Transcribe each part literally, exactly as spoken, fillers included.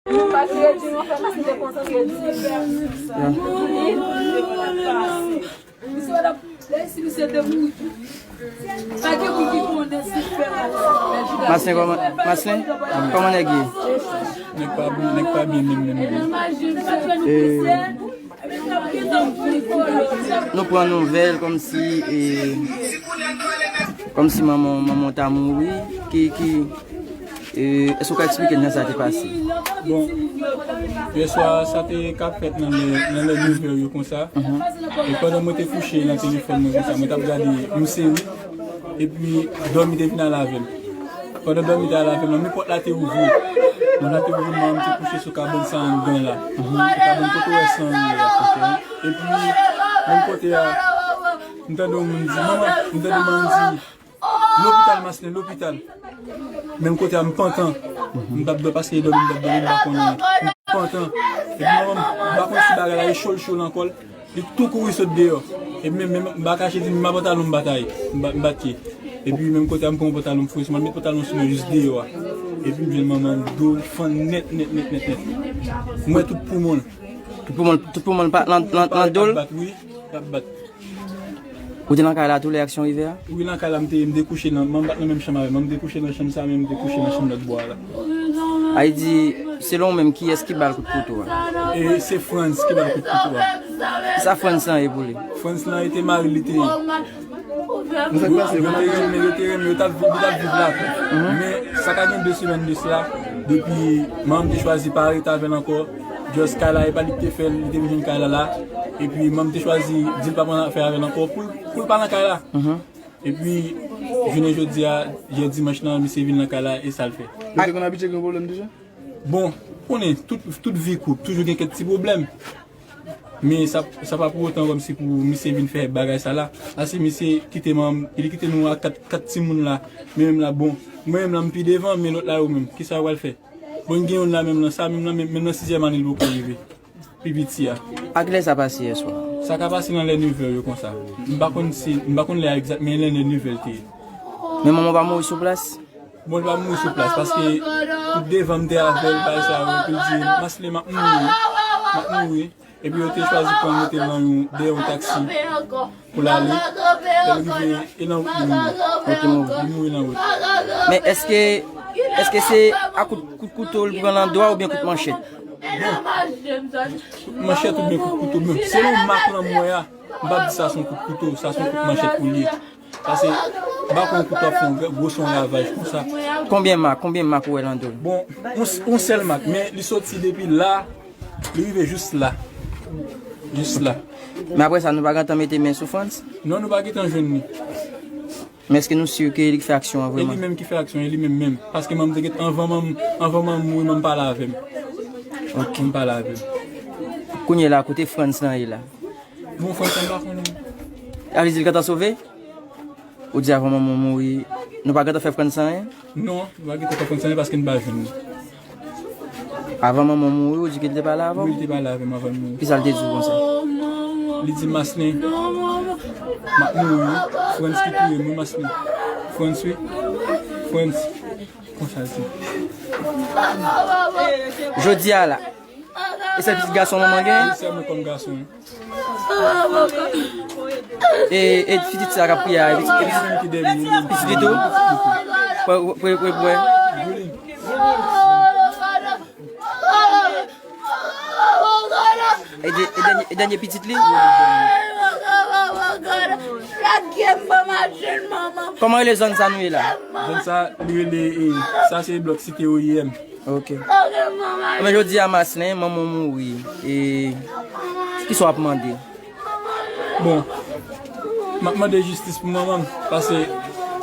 Maslin, kòman, Maslin, kòman nèg ye? Nèg pa, nèg pa byen menm, menm, menm. E, nou pran nouvèl kòmsi, e, kòmsi manman, manman w ta mouri. Ki, ki, e, èske w ka eksplike n jan sa te pase? Bon, yè swa, sa te ka fèt nan lè, nan lè nevè yo konsa. E pandan mwen te kouche nan telefòn mwen konsa, mwen t ap gade yon seri. Epi, dòmi te vin al avè m. Pandan dòmi te al avè m, men pòt la te ouvri. Pòt la te ouvri, manman m te kouche sou kabann sa anndan la. Sou kabann kote w wè san an ye a. Epi, menm kote a, m tande yon moun di, "Manman," m tande manman di, "Lopital, Maslin, lopital." Menm kote a, m pantan. M t ap dò-, paske e dòmi, m t ap dòmi, m pa konnen. M pantan. Epi manman m, m pa konn si bagay la e cho l cho l ankò, li tou kouri sot deyò. Epi menm, menm, m pa kache di, m pa pantalon m batay, m ba-, m bat pye. Epi menm kote a, m pran yon pantalon m foure sou mwen, m met pantalon sou mwen jis deyò a. Epi m jwenn manman m, do l fann nèt, nèt, nèt, nèt, nèt. M wè tout poumon l. Tout poumon l, tout poumon l pa nan, nan, nan do l? Ap bat, wi, ap bat. Ou te nan kay la tou lè aksyon rive a? Wi, nan kay la, m te, m te kouche nan, manman m pa t nan menm chanm avè m. Manman m te kouche nan chanm sa, men m te kouche nan chanm lòt bò a la. Sa vle di, selon ou menm, kiyès ki ba l kout kouto a? E se Frantz ki ba l kout kouto a. Kisa Frantz lan ye pou li? Frantz lan e te mari l, li te ye. Yo te renmen, yo te renmen, yo t ap viv, yo t ap viv la tou. Men, sa ka gen de semèn de sila, depi manman m te chwazi pa rete avè l ankò, just kay la, e pa li ki te fè l, li te vin jwenn kay la la. Epi, manman m te chwazi di l pa pran afè avè l ankò pou l, pou l pa nan kay la. Epi, jounen jodi a, jè dimanch lan, misye vin nan kay la, e sa l fè. Yo te konn abitye gen pwoblèm deja? Bon, ou konnen, tout, tout vi koup, toujou gen kèk ti pwoblèm. Men sa, sa pa pou otan kòmsi pou misye vin fè bagay sa la. Paske misye kite manman, li kite nou ak kat, kat timoun la. Men menm la, bon, mwen menm la, m pi devan, men lòt la yo menm, kisa yo pral fè? Bon, gen youn la menm nan, sa menm nan, menm, menm nan sizyèm ane l poko rive. Pi piti a. A kilè sa pase yè swa? Sa ka pase nan lè nevè yo konsa. M pa konn si, m pa konn lè a egzak, men lè nevè l te ye. Men manman w pa mouri sou plas? Bon, li pa mouri sou plas, paske tout devan m te avè l, bagay sa yo, epi l di, "Maslin, m ap mouri, m ap mouri." Epi yo te chwazi pran l mete l nan yon, dèyè yon taksi pou l ale. Lè l rive, e nan wout li mouri. Ok, mouri. Li mouri nan wout. Men èske, èske se a kout, kout kouto l pran nan do a oubyen kout manchèt? Bon, kout manchèt oubyen kout kouto, men selon mak lan m wè a, m p ap di sa se yon kout kouto, sa se yon kout manchèt pou l ye. Paske, m pa kwè yon kouto ap fè yon gwo, gwo son ravaj konsa. Konbyen mak, konbyen mak ou wè nan do l? Bon, yon, yon sèl mak, men li soti depi la, li rive jis la. Jis la. Men apre sa, nou pa gentan mete men sou Frantz? Non, nou pa gentan jwenn li. Men èske nou si ke li k fè aksyon an vrèman? E li menm ki fè aksyon, e li menm menm. Paske manman m te gentan, anvan manman, anvan manman m mouri, manman m pale avè m. Ok. Manman m pale avè m. Kounye a la, kote Frantz lan ye la? Bon, Frantz lan m pa konnen. A vle di l gentan sove? Ou di avan manman w mouri, nou pa gentan fè Frantz anyen? Non, nou pa gentan fè Frantz anyen paske n pa jwenn li. Avan manman w mouri, ou di ke l te pale avè w? Wi, li te pale avè m avan l mouri. Kisa l te di w konsa? Li di, "Maslin, m ap mouri wi. Frantz ki touye m wi, Maslin. Frantz wi. Frantz." Konsa l di. Jodi a la, e sèl pitit gason manman gen? Wi, sèl mwen kòm gason. E, e pitit sa k ap kriye a, e pitit, e pitit, pitit li tou? Pwè, pwè, pwè, pwè. E de-, e dènye, e dènye pitit li? Kòman rele zòn sa nou ye la? Zòn sa, li rele, e, sa se blòk Site O I M. Ok. Men jodi a Maslin, manman w mouri. E kisa w ap mande? Bon, m ap mande jistis pou manman m, paske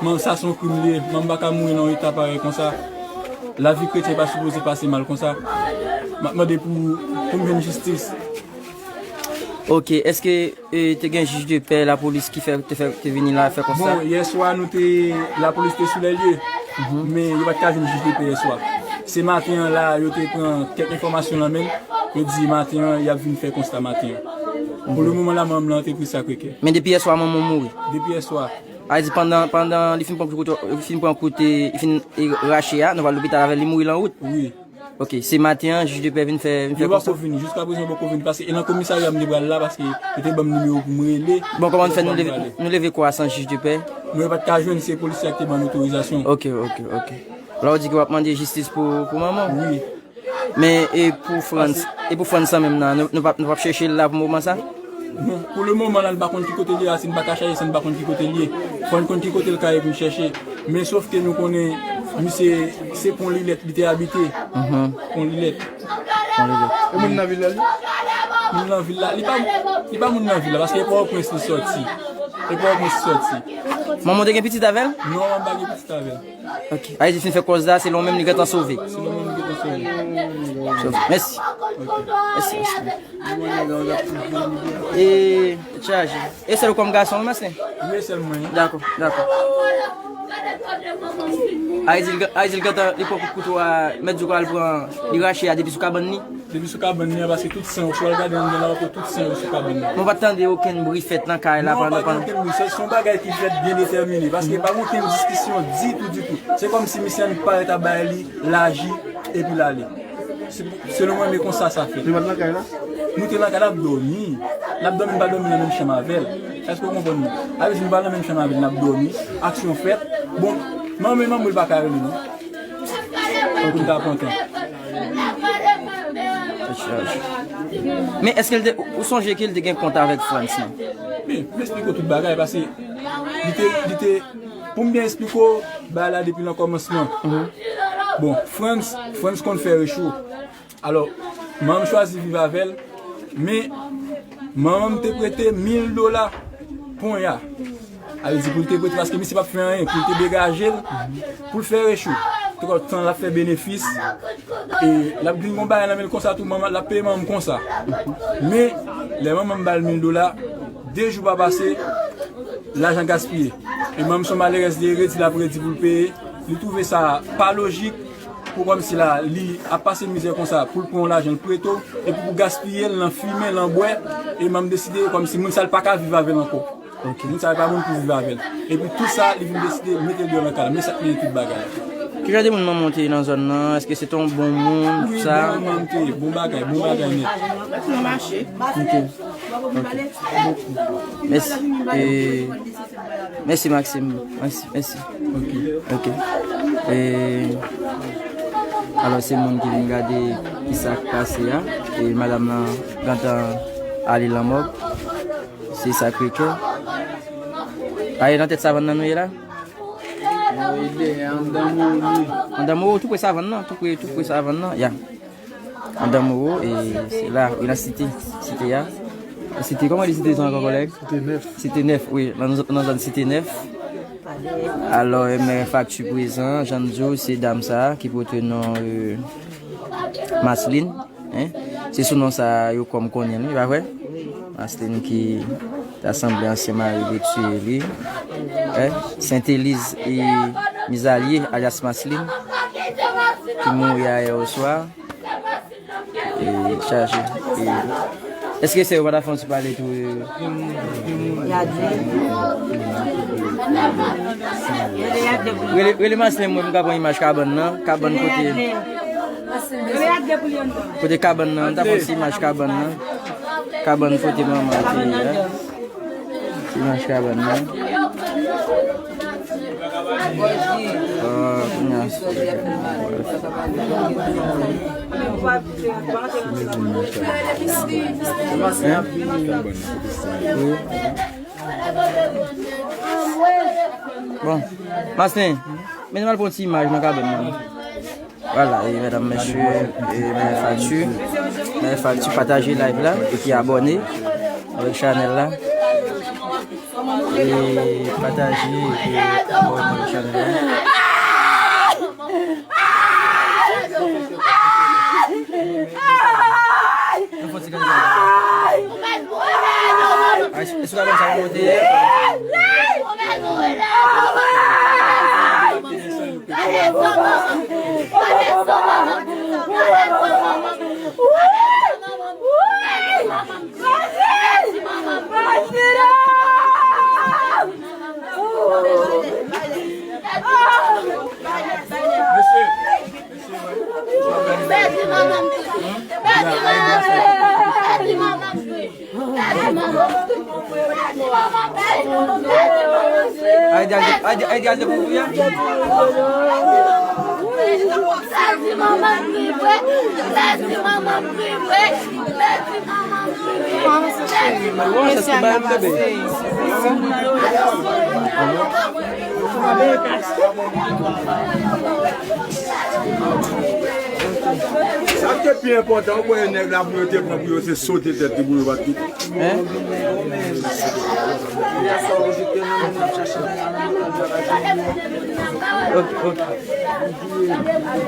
manman sa se yon krim li ye. Manman m pa ka mouri nan yon eta parèy konsa. Lavi kretyen pa sipoze pase mal konsa. M ap mande pou, pou m jwenn jistis. Ok, èske, e, te gen jij de pè, lapolis ki fè, te fè, te vini la fè konsta? Bon, yè swa nou te, lapolis te sou lè lye, men yo pa t ka jwenn jij de pè yè swa. Se maten an la, yo te pran kèk enfòmasyon nan men l, yo di maten an, y ap vin fè konsta maten an. Pou le moman la, manman m nan antrepri Sakre Kè. Men depi yè swa, manman w mouri? Depi yè swa. Sa vle di pandan, pandan li fin pran kout, li fin pran kout, e, li fin, e, rache a, nou pral lopital avè l, li mouri lan wout? Wi. Ok, se maten an, jij de pè vin fè, vin fè konsta? Yo poko vini, jiska prezan yo poko vini, paske e nan komisarya m te pral la, paske yo te ban m nimewo pou m rele. Bon, kòman n fè nou leve, nou leve kò a san jij de pè? Mwen pa t ka jwenn, se polisye a ki te ban m otorizasyon. Ok, ok, ok. La w di ke w ap mande jistis pou, pou manman w? Wi. Men e pou Frantz, e pou Frantz sa menm nan, nou, nou p ap, nou p ap chèche l la pou moman sa? Non, pou le moman la, n pa konn ki kote l ye, Asin pa ka chache san n pa konn ki kote l ye. Fò n konn ki kote l ka ye pou n chèche. Men sof ke nou konnen, misye, se Pon Lilèt li te abite. Mhm. Pon Lilèt. Pon Lilèt. E moun nan vil la, li? Moun nan vil la, li pa, li pa moun nan vil la, paske e Pòtoprens li sòti. E Pòtoprens li sòti. Manman w te gen pitit avè l? Non, manman m pa gen pitit avè l. Ok. Ayiti fin fè kòz la, se lè w menm li gentan sove. Se lè w menm li gentan sove. Sove. Mèsi. Ok. Mèsi, mèsi. E, chaje. E sèl ou kòm gason, wi, Maslin? Wi, sèl mwen. Dakò, dakò. Ayiti, li gen-, Ayiti, li gentan, li pran kout kouto a, mèt di w al pran, li rache a depi sou kabann li? Depi sou kabann li an, paske tout sen yo, si w al gade anndan la, w ap wè tout sen yo sou kabann li an. Mwen pa t tande okenn bri fèt nan kay la pandan, pandan. Non, pa gen okenn bri, se, se yon bagay ki fèt byen detèmine, paske pa gen okenn diskisyon ditou, ditou. Se kòmsi misye annik parèt ap bay li laji, epi l ale. Se, selon mwen, men konsa sa fèt. Nou pa t nan kay la? Nou te nan kay la, n ap dòmi. N ap dòmi, n pa dòmi nan menm chanm avè l. Èske w konprann mwen? Sa vle di nou pa nan menm chanm avè l, n ap dòmi. Aksyon fèt. Bon, manman, manman, l pa ka rele, non. Pou n ta pran tan. Men èske l te, ou sonje ke l te gen kont avèk Frantz, non? Wi, m esplike w tout bagay, paske li te, li te, pou m byen esplike w, bagay la depi nan kòmansman. Mhm. Bon, Frantz, Frantz konn fè recho. Alò, manman m chwazi viv avè l, men manman m te prete mil dola ponya. Sa vle di pou l te prete, paske misye p ap fè anyen, pou l te degaje l, pou l fè recho. Twòp tan l ap fè benefis, e l ap vin gon bagay nan men l konsa tou, manman, l ap peye manman m konsa. Men, lè manman m ba l mil dola, de jou pa pase, lajan gaspiye. E manman m se yon malerèz, li redi, l ap redi pou l peye. Li twouve sa pa lojik, pou kòmsi la, li ap pase mizè konsa, pou l pran yon lajan l prete w, epi pou gaspiye l nan fimen, nan bwè, e manman m deside kòmsi moun sa l pa ka viv avè l ankò. Ok. Moun sa yo pa moun pou viv avè l. Epi tout sa, li vin deside mete l deyò nan kay la. Men sa k mennen tout bagay. Ki jan de moun manman w te ye nan zòn nan? Èske se te yon bon moun, tout sa? Wi, bon manman m te ye. Bon bagay, bon bagay nèt. Nan mache. Ok. Ok. Mèsi. E, mèsi, Maxime. Mèsi, mèsi. Ok. Ok. E, alò, se moun ki vin gade ki sa k pase a. E madanm nan gentan ale nan mòg. Se Sacré-Cœur. Aye, nan tèt savann nan nou ye la? Mwen ye dèyè, anndan Moro nou ye. Anndan Moro, tou pre savann nan, tou pre, tou pre savann nan, ya. Anndan Moro, e se la, wi, nan site, site a. Site, kòman li site sa ankò, kòlèg? Site nèf. Site nèf, wi, nan, nan zòn site nèf. Alò, e men fakti prezan, jan n di w, se dam sa a ki pote non, e, Maslin. Hein? Se sou non sa yo kòm konnen l, wi, pa vre? Maslin ki ta sanble ansyen mari li tiye li. Hein? Senteliz e Mizalye, alyas Maslin, ki mouri ayè oswa. E chaje. E, èske sè yo pa ta fè yon ti pale tou? E, Rele, rele Maslin, mwen, m ka pran imaj kabann nan. Kabann kote, kote kabann nan, m ta pran ti imaj kabann nan. Kabann kote manman te ye a. Ti imaj kabann nan. Ah, kounye a. Hein? Wi. Bon, Maslin, men nou al pran ti imaj nan kabann nan. Vwala, e medam, mesye, e men fakti, men fakti, pataje live la, epi abòne avèk chanèl la. E pataje, epi abòne avèk chanèl la. Yon fò ti gade. Ay, si w ka konn sa w monte. Mesye. Ay, di al de pou ya. Mwen se ba yon bebe. Sa ki te pi enpòtan, ou konnen nèg la pou yo te pran pou yo se sote tèt li pou yo pa t kite. Hein? Ok, ok.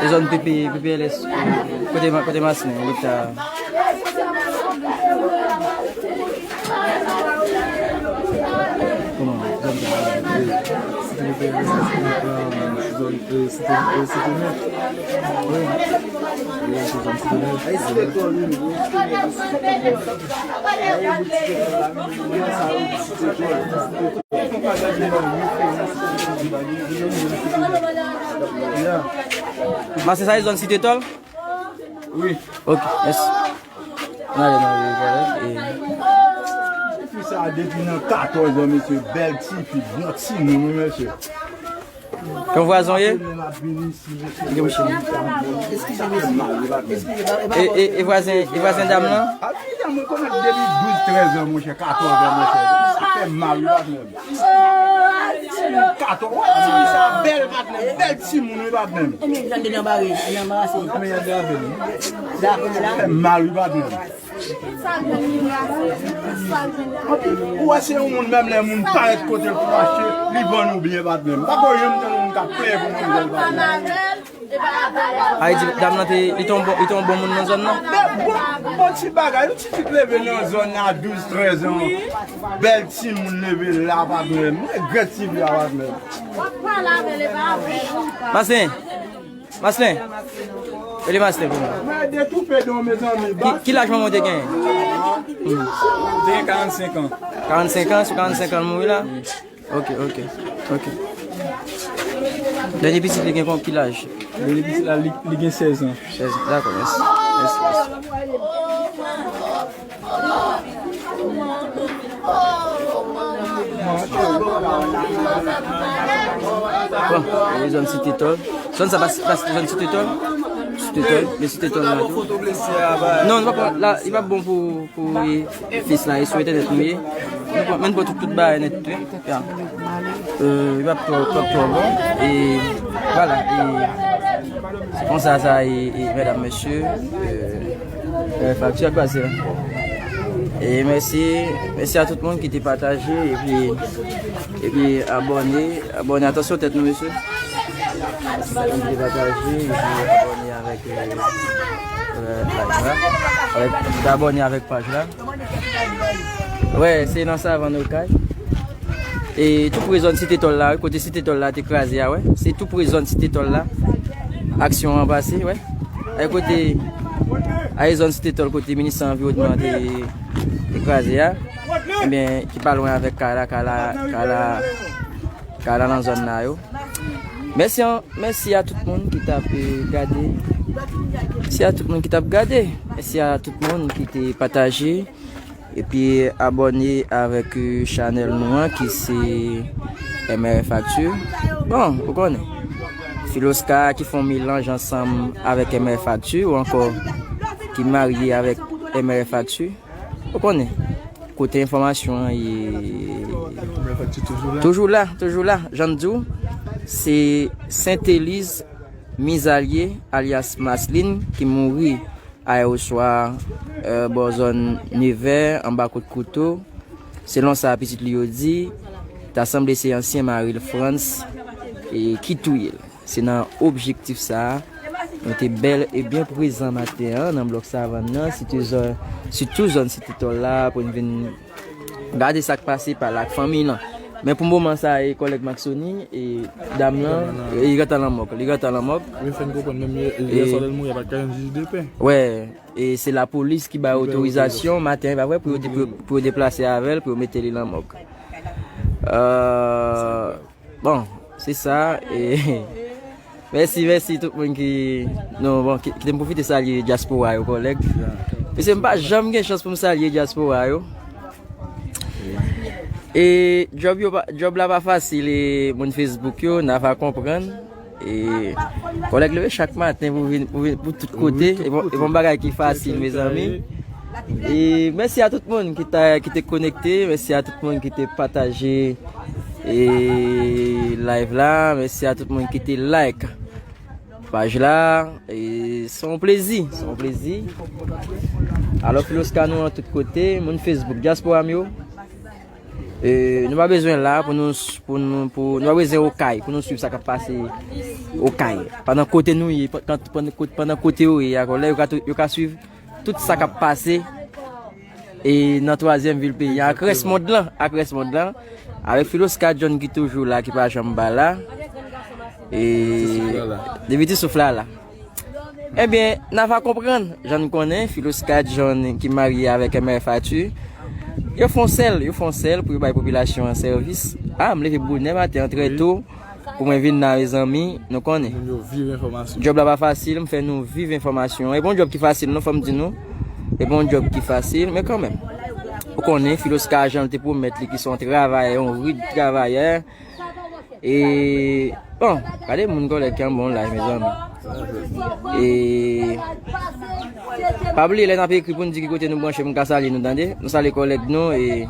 E zòn P P, P P L S, kote, kote Maslin, leta. Kòman? Zòn P P L S, zòn, euh, Site, euh, Site Nèf. Wi. Wi, se zòn Site Nèf. Maslin, sa e zòn Site Tòl? Wi. Ok, mèsi. N ale nan rivyè. Tifi sa depi nan katòz an, mesye, bèl tifi, bon timoun, wi, mesye. Kon vwazen w ye? Gen mouche. E, e, e vwazen, e vwazen dam lan? A, fi a mwen konn depi douz, trèz an, monchè, katòz an, monchè. Sa fè mal, wi, patnè m. Katòz, wè, tifi sa bèl, patnè m. Bèl timoun, wi, patnè m. Sa fè mal, wi, patnè m. Ou wè se yon moun, menm lè moun parèt kote l pou achte, li vann ou byen, patnè m. Pa ko janm tande moun k ap plenyen pou manzè l, patnè m. Ay di dam nan te, li te yon bon, li te yon bon moun nan zòn nan. Men bon, bon ti bagay, yon ti fi k leve nan zòn nan a douz, trèz an. Bèl timoun leve la, patnè m. Regrèt tifi a, patnè m. Maslin. Maslin. Rele Maslin pou mwen. Mwen detoupe don, mezanmi. Ki, ki laj manman w te genyen? Te gen karannsenk an. Karannsenk an, sou karannsenk an l mouri la? Ok, ok, ok. Dènye pitit li gen kon ki laj? Dènye pitit la, li, li gen sèz an. Sèz an, dakò, mèsi. Mèsi, mèsi. Bon, e zòn Site Tòl. Zòn sa pa, pa zòn Site Tòl? Site Tòl, men Site Tòl la tou. Non, li pa bon, la, li pa bon pou, pou, e, fis la, e sou entènèt nou ye. Nou pran, men nou pran tout, tout bagay nèt tou. Ya. Euh, li p ap twò, p ap twò bon. E vwala, e se konsa sa ye, e medam, mesye, euh, euh, fakti a kwaze. E mèsi, mèsi a tout moun ki te pataje epi, epi abòne, abòne. Atansyon tèt nou, mesye. Ki te pataje epi abòne avèk, euh, euh, live la. Avèk, ki te abòne avèk paj la. Wè, se nan Savann Okay. E tou pre zòn Site Tòl la, wi, kote Site Tòl la te kraze a, wè. Se tou pre zòn Site Tòl la. Aksyon an pase, wè. E kote, a e zòn Site Tòl kote minis anviwònman te, te kraze a. Ebyen, ki pa lwen avèk kay la, kay la, kay la, kay la nan zòn la yo. Mèsi an, mèsi a tout moun ki t ap, eh, gade. Mèsi a tout moun ki t ap gade. Mèsi a tout moun ki te pataje. Epi abòne avèk, euh, chanèl nou an ki se M R F Actu. Bon, ou konnen. Filosca ki fè yon melanj ansanm avèk M R F Actu ou ankò ki marye avèk M R F Actu. Ou konnen. Kote enfòmasyon an ye. M R F Actu toujou la. Toujou la, toujou la. Jan m di w, se Senteliz Mizalye, alyas Maslin, ki mouri ayè oswa, euh, bò zòn Nevè, anba kout kouto. Selon sa pitit li yo di, ta sanble se ansyen mari l, Frantz, e ki touye l. Se nan objektif sa a, nou te bèl e byen prezan maten an nan blòk Savann nan, sitou zòn, sitou zòn Site Tòl la, pou n vin gade sa k pase pa la ak fanmi lan. Men pou moman sa, e kòlèg Maxony, e dam lan, e li gentan lanmòg. Li gentan lanmòg. Wi, fè n konprann, menm yè, yè swa lè l mouri, a pa t ka jwenn jij de pè. Wè, e se lapolis ki bay otorizasyon maten an, e pa vre, pou yo de-, pou, pou yo deplase avè l, pou yo mete li lanmòg. Euh, bon, se sa, e Mèsi, mèsi tout moun ki, nou, bon, ki, ki te m pwofite salye dyaspora yo, kòlèg. Mesye, m pa janm gen chans pou m salye dyaspora yo. E djòb yo pa, djòb la pa fasil, e moun Facebook yo, n a va konprann. E kòlèg leve chak maten pou vin, pou vin, pou tout kote. E bon, e bon bagay ki fasil, mezanmi. E mèsi a tout moun ki ta, ki te konekte, mèsi a tout moun ki te pataje e live la, mèsi a tout moun ki te like paj la. E se yon plezi, se yon plezi. Alò, Filosca nou an tout kote, moun Facebook, dyaspora m yo. E nou pa bezwen la pou nou, pou nou, pou, nou pa bezwen Okay pou nou swiv sa k ap pase Okay. Pandan kote nou ye, pandan, pandan kote yo ye, akò, lè yo ka, yo ka swiv tout sa k ap pase e nan twazyèm vil peyi a, ak rès mond lan, ak rès mond lan, avèk Filosca John ki toujou la, ki pa janm pa la. E depi ti souf la la. Ebyen, n a va konprann, jan n konnen, Filosca John ki marye avèk M R F Arthur, yo fè yon sèl, yo fè yon sèl pou yo bay popilasyon an sèvis. A, m leve bonè maten an trè to, pou mwen vin la, mezanmi, nou konnen. Moun yo viv enfòmasyon. Djòb la pa fasil, m fè nou viv enfòmasyon. E pa yon djòb ki fasil, non, fò m di nou. E pa yon djòb ki fasil, men kanmenm. Ou konnen, Filosca jan l te pwomèt li ki se yon travayè, yon rid travayè. E, bon, gade moun kòlèg ki anba yon live, mezanmi. E, pa bliye, lè n ap ekri pou n di ki kote nou branche, m ka salye nou, tande. Nou salye kòlèg nou, e,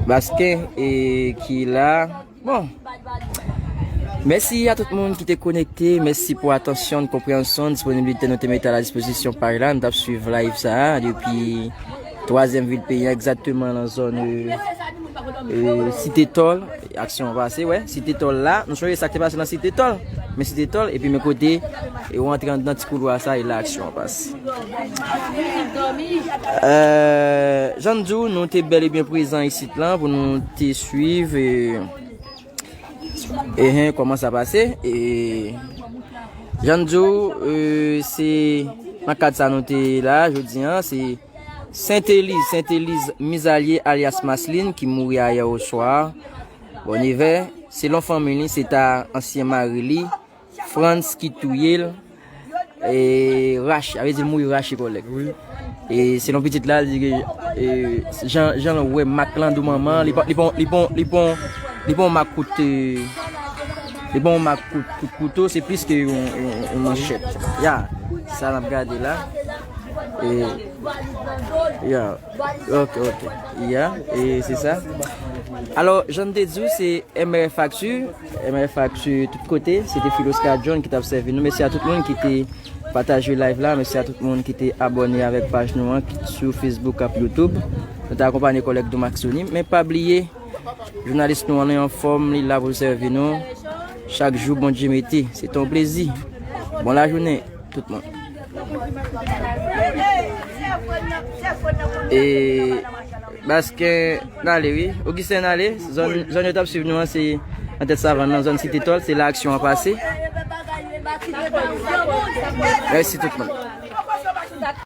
Basken, e, ki la. Bon. Mèsi a tout moun ki te konekte. Mèsi pou atansyon, konpreyansyon, disponibilite nou te mete a la dispozisyon paj la. Nou t ap swiv live sa a depi twazyèm vil peyi a, egzakteman nan zòn, e, e, Site Tòl. Aksyon an pase, wè. Site Tòl la. Nou sonje sa k te pase nan Site Tòl. Men Site Tòl, epi men kote, e ou antre anndan ti koulwa sa, e la aksyon an pase. E, jan n di w, nou te bèl e byen prezan isit la pou nou te swiv, e, Ehe, kòman sa pase? E, jan n di w, e, se nan kad sa nou te la, jodi a, se Senteliz, Senteliz Mizalye alyas Maslin ki mouri ayè oswa. Bon, nevè, selon fanmi li, se ta ansyen mari li, Frantz ki touye l. E, rache, sa vle di l mouri rache, kòlèg. Wi. E selon pitit la, li di ke, e, jan, jan l wè mak lan dou manman, li pa, li pa, li pa, li pa, li pa yon mak kout, e, li pa yon mak kout, kout kouto, se plis ke yon, yon, yon manchèt. Ya, sa n ap gade la. E, ya, ok, ok. Ya, e se sa. Alò, jan m te di w, se M R F Actu, M R F Actu tout kote, se te Filosca John ki t ap sèvi nou. Mèsi a tout moun ki te pataje live la, mèsi a tout moun ki te abòne avèk paj nou an sou Facebook ak YouTube. Nou te akonpanye kòlèg nou Maxoni, men pa bliye, jounalis nou an, li anfòm, li la pou l sèvi nou. Chak jou Bondye mete, se te yon plezi. Bon lajounen. Tout moun. E, Basken n ale, wi. Augustin n ale. Zòn, zòn yo t ap swiv nou an, se nan tèt savann nan, zòn Site Tòl, se la aksyon an pase. Mèsi tout moun.